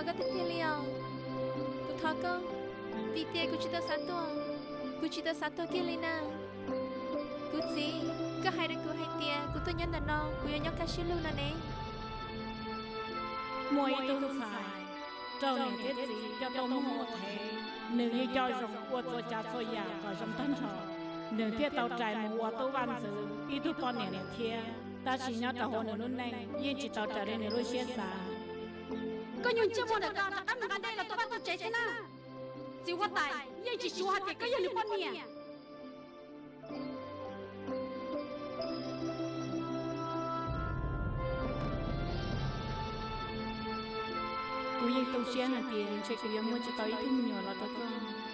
Koj tiag tiag li os. Kuv thov koj, vim tias kuv tsis tau xav tuag, kuv tsis tau xav tuag kiag li na. Kuv txiv, koj hais rau kuv hais tias kuv tuaj nyob ntawm no kuv yuav nyob kaj siab lug no ne. Muaj ib tug ntxhais raug niam thiab txiv coj tuaj muag ua qhev, nws yeej coj zoo ua txhua tsav txhua yam kom zoo tag nrho, nws thiaj tau rais mus ua tub vaj ntxwv ib tug poj niam lawm thiab. Tab sis nyob rau hauv nws lub neej yeej tsis tau raws li nws lub siab xav. Koj nyuag ntsej muag ntawm koj rov qab mus nqa dej los tua vaj tua tsev xwb na. Txiv huab tais yeej tsis suav hais tias koj yog nws poj niam. Kuv yeej tu siab hais tias ntshe kuv yuav muaj tsis tau ib tug me nyuam los rau koj.